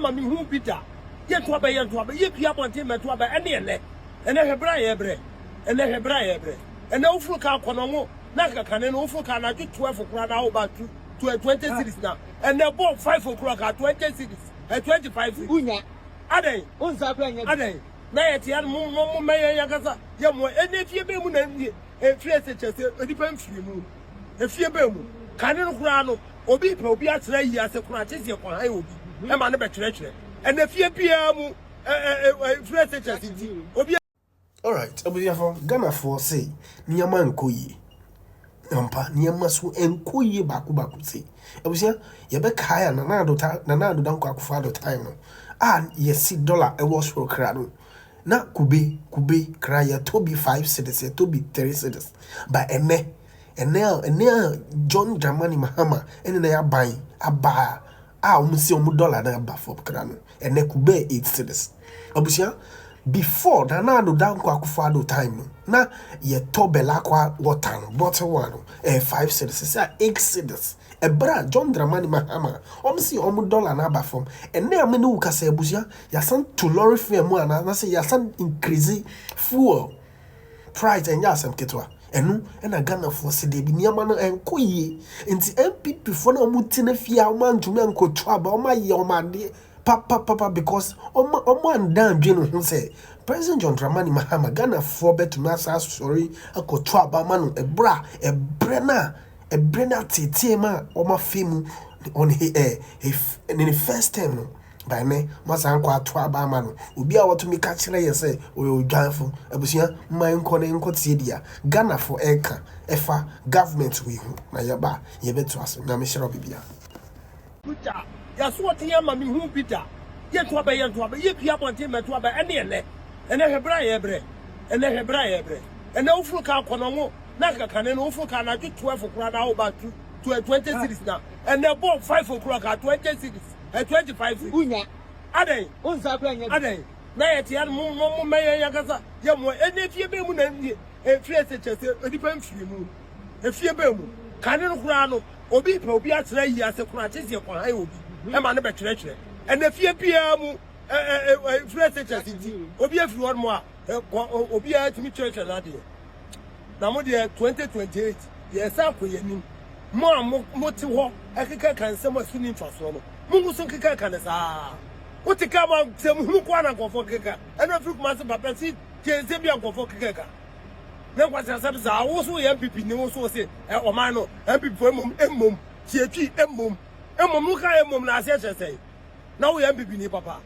Ma me hu bi da. Yɛnto aba yɛnto aba yɛpue abɔnten mmɛto aba ɛne ɛnɛ ɛnɛ hwɛ berɛ a yɛbrɛ ɛnɛ hwɛ berɛ a yɛbrɛ ɛnɛ woforo kaa kɔ nɔngo na anka kane no woforo kaa anadwo 12 koraa na woba to to 20 cedis na ɛnɛ bɔ 5 o'clock a 20 cedis ɛ 25 cedis Wonya. adɛn Wo nsa koraa nyɛ bi. adɛn na yɛte ha no mo mo mo mɛyɛ yɛn ankasa yɛ mmoa ɛnɛ efie bɛn mu na efie sɛ kyɛ sɛ nnipa mfie mu Efie bɛn mu? Kane no koraa no, obi repɛ obi atena ayi ase koraa, kyɛ sɛ yɛkɔhan obi ma no bɛkyerɛkyerɛ. Ɛnnɛ fie biara mu, free SHS nti, obi. Alright abusuafoɔ, Ghanafoɔ se nneɛma nkɔ yie. Ampa, nneɛma so nkɔ yie baako baako sei. Abusua, yɛbɛkae a Nana Addo ta Nana Addo Dankwa Akufo-Addo time no a yɛsi dollar ɛwɔ soro kra no, na kube, kube kra yɛtɔ bi 5 cedis, yɛtɔ bi 3 cedis. But ɛnɛ, ɛnɛ a John Dramani Mahama ɛne na yɛaban aba a wɔn si wɔn dollar na aba fam kra no, ɛnɛ kube yɛ 8 cedis. Abusua, before Nana Addo Dankwa Akufo-Addo time no, na yɛtɔ Belakwa water no, bottle one no, ɛyɛ 5 cedis, sɛ 8 cedis. Ɛberɛ a John Dramani Mahama wɔn si wɔn dollar na aba fam, ɛnɛ a me ne wo kasa, abusua, yɛasan to lorry fare mu anaa na sɛ yɛasan increase fuel price. Ɛnyɛ asɛm ketewa. Ɛno ɛna Ghanafoɔ sɛ deɛ bi nneɛma no ɛnkɔ yie, nti NPP foɔ no a wɔn te ne fie a wɔn antumi ankɔtu aba, wɔn ayɛ wɔn adeɛ papapapa because wɔn anda adwene ho sɛ President John Dramani Mahama, Ghanafoɔ bɛtumi asa asɔre akɔtu aba ama no ɛberɛ a ɛberɛ no atetee mu a wɔn afe mu on he ɛ he ne first term no. By ne masan kɔ ato aba ama no, obi a wɔtumi ka kyerɛ yɛ sɛ ɔyɛ odwanfo. Abusua, mma nkɔ ne nkɔ tie deɛ Ghanafoɔ ɛreka ɛfa government wei ho na yɛba yɛbɛto ase. Nyame hyerɛ wo bibia. Da yɛasoɔten ama me hu bi da. Yɛnto aba yɛnto aba yɛpue abɔnten mmɛto aba ɛne ɛnɛ ɛnɛ hwɛ berɛ a yɛbrɛ ɛnɛ hwɛ berɛ a yɛbrɛ ɛnɛ woforo kaa kɔ nɔngo na anka kane no woforo kaa anadwo 12 koraa na woba to to 20 cedis na ɛnɛ bɔ 5 o'clock a 20 cedis ɛ 25 cedis. Wonya. Adɛn? Wo nsa koraa nyɛ bi. Adɛn na yɛte ha no mo mo mo mɛyɛ yɛn ankasa yɛ mmoa? Ɛnɛ fie bɛn mu na efie sɛ kyɛ sɛ nnipa mfie mu? Efie bɛn mu? Kane no koraa no, obi pɛ obi atena ayi ase koraa, kyɛ sɛ yɛkɔhan obi ma no bɛkyerɛkyerɛ. Ɛnɛ fie biara mu, free SHS nti, obi afiri hɔ nom a, obiara tumi kyerɛkyerɛ n'adeɛ. Na mo deɛ, 2028 yɛsan akɔ yɛn anim. Mo a mo mote hɔ ɛkeka nsɛm a so ni mfasoɔ no, mo nso nkeka ka ne saa. Wote kaa mu a, nsɛm hunu koraa na nkurɔfoɔ keka. Ɛno afiri Kumase papa si tie nsɛm bi a nkurɔfoɔ keka ka. Ne nkwasi asɛm saa. Wo so yɛ NPP ni, wo so se ɛ ɔman no NPP fo emom emom tietwi emom emom no ka emom na aseɛ kyerɛ sɛn na woyɛ NPP ni papa?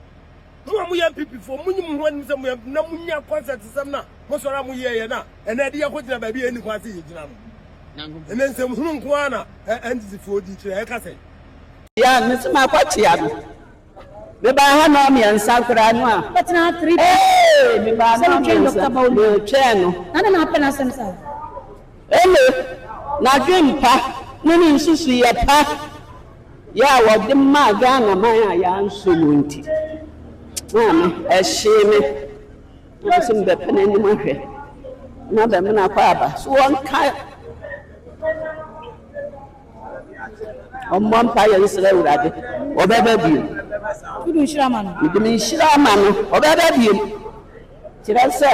Mo a moyɛ NPP fo, mo nyi mo ho anim sɛ mo yɛ na mo nya concert sɛm na mo sɔrɔ a mo yɛ yɛ na ɛnɛ ɛde yɛ kɔ gyina baabi a ɛni kwan sɛ yɛ gyina no. Ɛnɛ nsɛm hunu nko ara na NDC foɔ di kyerɛ ɛka sɛn. Ya mese makɔkyea no. Mebaa ha nɔɔ mmiɛnsa koraa no a. Bɛtena ha 3 Ee, mebaa sɛ nɔɔ wotwɛn Dr. mmiɛnsa. Bawumia. Metwɛn no. Na ne na apɛ n'asɛm saa. Ele n'adwen pa ne ne nsusuyɛ pa yɛ a wɔde maa Ghana man a yɛanso mu nti. Maame, ɛhyee me. Na me sɛ mebɛpɛ n'anim ahwɛ. Na bɛmena kɔ aba. So wɔnka ɔmmɔ mpa yɛ nsrɛ Awurade. Ɔbɛba bio. Wode nhyira ama no. Mede me nhyira ama no, ɔbɛba bio. Kyerɛ sɛ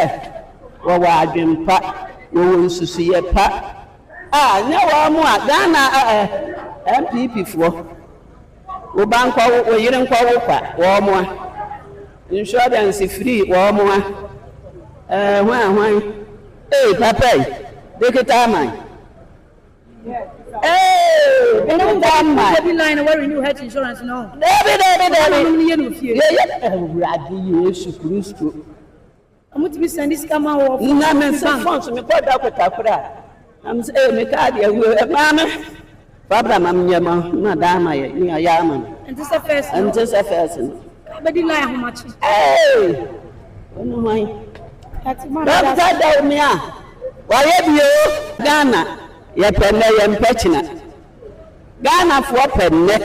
wɔwɔ adwempa, wɔwɔ nsusuyɛ pa a nyɛ wɔn mo a Ghana ɛ NPP foɔ, wo ba nkɔwo, wo yere nkɔwo kwa, wɔn mo a insurance free, wɔn mo a hwan hwan ee papa yi dɔkita aman ee dɔkita aman. Baby line na renew health insurance no. Dabi, dabi, dabi. Ɔno no yɛ no fie. Yɛyɛ Awurade Yesu Kristo. Ɔmo tumi send sika ma wɔ. Na me nsa phone so mekɔ dɔkita koraa na me sɛ ee me kaadi awu, ɛmaa me fabra ma menyɛ ma na daa ma yɛ ne ayɛ ama me. Nti sɛ first no. Nti sɛ first no. Bɛdi line ahomakye. Ee, ɔno hwan? Ati ma Dɔkita Bawumia wayɛ bio. Ghana yɛpɛ nnɛ, yɛmpɛ kyena. Ghanafoɔ pɛ nnɛ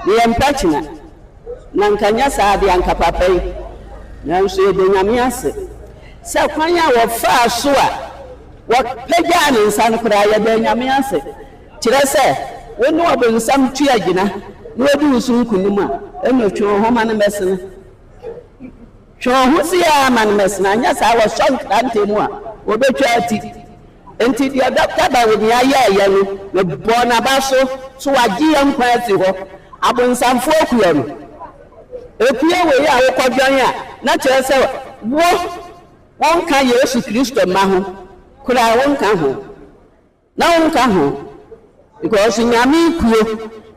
na yɛmpɛ kyena. Na nka nyɛ saa deɛ anka papa yi, nanso yɛda Nyame ase sɛ kwan a wɔfaa so a wɔpagyaa ne nsa no koraa, yɛda Nyame ase. Kyerɛ sɛ wo ne ɔbonsam tu agyina na wadi wo so nkonim a. Ɛna twe wo ho ma no mmɛsene. Twe wo ho sie ara ma no mmɛsene, anyɛ saa wɔsɔ nkrantɛ mu a, wɔbɛtwa ati. Enti deɛ Dɔkta Bawumia yɛeɛ no, mebɔɔ n'aba so sɛ wagye yɛn nkwa asi hɔ. Abonsamfoɔ kuo no, ekuo wei a wokɔdwɔn a, na kyerɛ sɛ wo, wonka Yesu Kristo mma ho koraa, wonka ho. Na wo nka ho because nyame kuo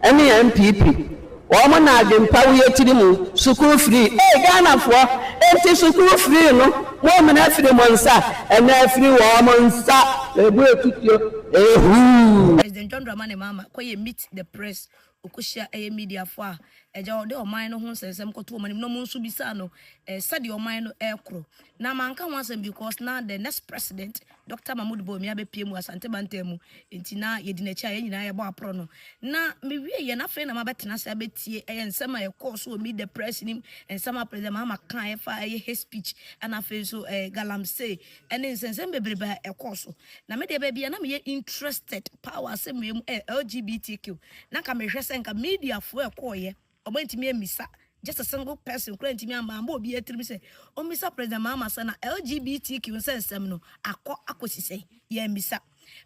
ɛne NPP wɔn na adwenpa wo yɛ tiri mu sukuu free ei Ghana foɔ enti sukuu free no mo mena afiri mo nsa ɛnɛ afiri wɔn nsa ebu etutuo ehuu. President John Dramani Mahama kɔyɛ Meet the Press Ɔkɔhyia ɛyɛ mediafoɔ a agya ɔde ɔman no ho nsɛnsɛm kɔto wɔn anim na wɔn nso bisaa no eh, sɛdeɛ ɔman no ɛrekorɔ. Na manka ho asɛm because na the next president Dr. Mahmoud Bawumia bɛpie mu Asante Mantam mu nti na yɛdi n'akyi a yɛn nyinaa yɛbɔ aporɔ no. Na mewie yɛ na afei na mabɛtena ase abɛtie ɛyɛ nsɛm a ɛkɔɔ so wɔ Meet the Press nim, nsɛm a President Mahama kaa ɛfa ɛyɛ hate speech ɛna afei nso eh, galamsey ɛne nsɛnsɛm bebrebe a ɛkɔɔ so. Na me deɛ baabi a na meyɛ interested paa wɔ asɛm wei mu ɛyɛ LGBTQ. Na nka mehwɛ sɛ nka mediafoɔ ɛkɔɔyɛ, ɔmo antumi ammisa just a single person koraa antumi amma ammɔ obiara tirim sɛ ɔmmisa President Mahama sɛ na LGBTQ nsɛnsɛm no akɔ akɔsi sɛn. Yɛammisa.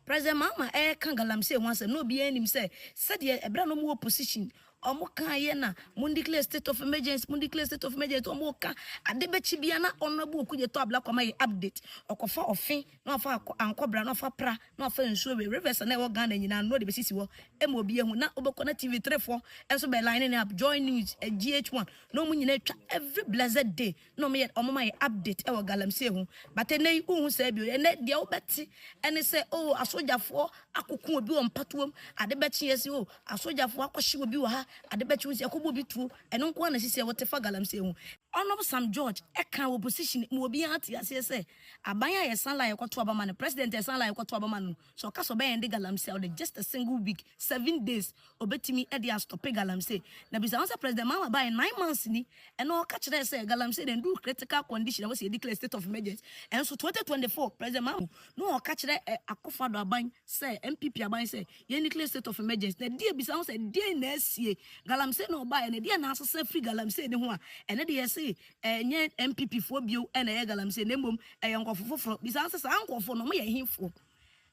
President Mahama ɛreka galamsey ho asɛm na obiara nim sɛ sɛdeɛ ɛberɛ a na ɔmo wɔ opposition ɔmo kaeɛ na mo declare state of emergency, mo declare state of emergency, ɔmo ka ade bɛkyi bia na Honourable Okudzeto Ablakwa ma yɛ update, ɔkɔfa ɔfe na wafa ankɔbra na wafa pra na wafa nsuo wei rivers a na ɛwɔ Ghana nyinaa no na ɔde bɛsisi hɔ ma obi ahu na wobɛkɔ na TV3 foɔ nso bɛ line ne up Joy News GH1 na ɔmo nyinaa atwa every blessed day na ɔmo yɛ ɔmo ma yɛ update ɛwɔ galamsey ho but ɛnɛ yi wohu saa bio ɛnɛ deɛ wobɛte ɛne sɛ oh asogyafoɔ akoko obi wɔ mpatoam ade bɛkye yɛ sɛ oh asogyafoɔ akɔhye obi wɔ ha ade bɛkye wo sɛ ɛkɔbɔ obi tuo ɛno nko ara na sisi a wɔte fa galamsey ho. Honourable Sam George ɛka wɔ position ma obiara te aseɛ sɛ Aban a yɛsan la yɛkɔto aba ma no, president a yɛsan la yɛkɔto aba ma no no, sɛ ɔka sɛ ɔbɛyɛ ɛnde galamsey a, ɔde just a single week, 7 days, ɔbɛtumi de astɔpe galamsey. Na bisa ho sɛ President Mahama baeɛ 9 months ni, ɛna ɔka kyerɛɛ sɛ galamsey no ɛnduru critical condition a ɛwɔ sɛ yɛ declare state of emergency. Ɛnso 2024 President Mahama na ɔka kyerɛ Akufo Addo aban sɛ, NPP aban sɛ yɛn declare state of emergency. Na deɛ bisa ho sɛ deɛn na asie galamsey na ɔbaeɛ no, deɛn na asesa firi galamsey ne ho a ɛne deɛ yɛse ɛnyɛ NPP foɔ bio na ɛyɛ galamsey na mmom ɛyɛ nkurɔfo foforɔ. Bisa sɛ saa nkurɔfoɔ no wɔyɛ hefoɔ?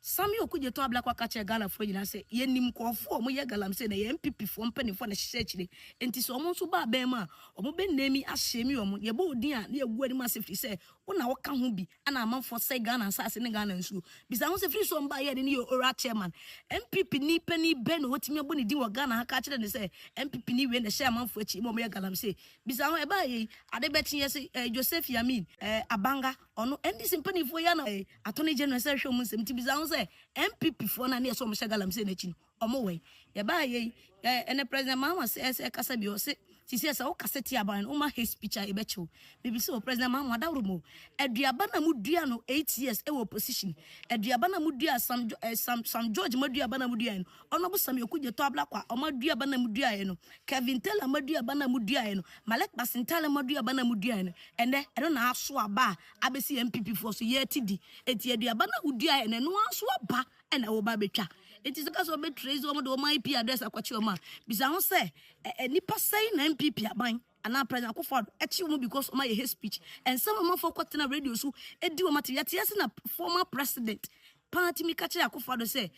Samuel Okudzeto Ablakwa ka kyerɛɛ Ghanafoɔ nyinaa sɛ yɛnim nkurɔfoɔ a wɔyɛ galamsey na ɛyɛ NPP foɔ mpanimfoɔ na ɛhyehyɛ akyire nti sɛ wɔn nso ba abɛn mu a wɔn bɛ name ahyɛmi wɔn yɛbɔ odin a na yɛgu anim ase firi sɛ wo na woka ho bi ana amanfoɔ sɛe Ghana asase ne Ghana nsuo. Bisa ho sɛ firi so ɔmba yɛ ne ne yɛ oral chairman NPP ni panin bɛn na wɔtumi abɔ ne din wɔ Ghana ha ka kyerɛ ne sɛ NPP ni wei na ɛhyɛ amanfoɔ akyi ma wɔyɛ galamsey. Bisa ho ɛbaa yei ade bɛkye yɛ sɛ Joseph Yamin Abanga ɔno NDC mpanimfoɔ yi ana Attorney General sɛ hwɛ ɔmo nsɛm nti bisa ho sɛ NPP foɔ no a ne yɛ sɛ ɔmo hyɛ galamsey n'akyi no ɔmo wɔ yi yɛbaa yei ɛnɛ President Mahama sɛ ɛsɛ kasa bi ɔse sisi sɛ wokasa tia aban no woma hate speech a yɛbɛkyew biribi sɛ President Mahama adaworo mu aduaba na mudua no 8 years ɛwɔ opposition, aduaba na mudua Sam George maduaba na mudua no, Honourable Samuel Okudzeto Ablakwa ɔmo aduaba na mudua yɛ no, Kevin Taylor maduaba na mudua yɛ no, Malik Basintale maduaba na mudua yɛ no, ɛnɛ ɛno na aso aba a abɛsi NPP foɔ so yɛte di. Eti aduaba na wodua yɛ no, ɛno aso aba ɛna wɔba abɛtwa. Eti sɛ kasa ɔbɛ trace wɔn de wɔn IP address akɔkye wɔn a, bisa ho sɛ ɛ nipa sɛn na NPP aban anaa President Akufo-Addo ɛkyi wɔn because wɔn ayɛ hate speech, ɛnsɛm amanfoɔ kɔtena radio so edi wɔn ate yɛte ase na former president paa timi ka kyerɛ Akufo-Addo sɛ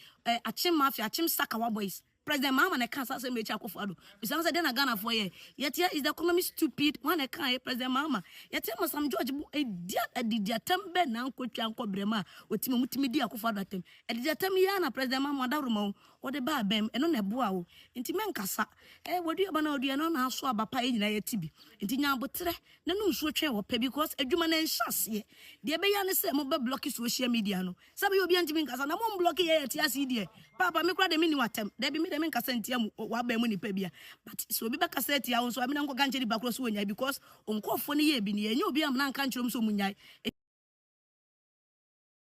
Akyem Mafia, Akyem Sakawa Boys. President Mahama na ɛka saa asɛm akyi Akufo-Addo. Bisa sɛ deɛ na Ghanafoɔ yɛ yɛte, is the economy stupid? Wɔn na ɛka yɛ President Mahama yɛte ama Sam George bo edi adidi atam bɛ na nkotwa nkɔ brɛma a wɔtumi wɔn tumi di Akufo-Addo atam adidi atam yi ara na President Mahama adaworoma o wɔde ba abɛn ɛno na ɛboa o. Nti mɛnkasa wɔdua ba na wɔdua no na aso aba pa yɛ nyinaa yɛte bi. Nti nya abotrɛ na no nsuo twɛn wɔ pɛ because adwuma no nhyɛ aseɛ. Deɛ ɛbɛyɛ ne sɛ mobɛ block social media no sɛ bɛyɛ obi antumi nkasa na mo block yɛ yɛte ase yi deɛ paapa me kora de menni watam dabi me de menkasa ntia mu wabɛn mu nipa bia, but sɛ obi bɛkasa atia wo nso a mena nkɔka nkyɛ nipa korɔ so wɔnyae because nkurɔfoɔ no yɛ bi ne yɛnyɛ obi amena nka nkyerɛ mu sɛ ɔmu nyae.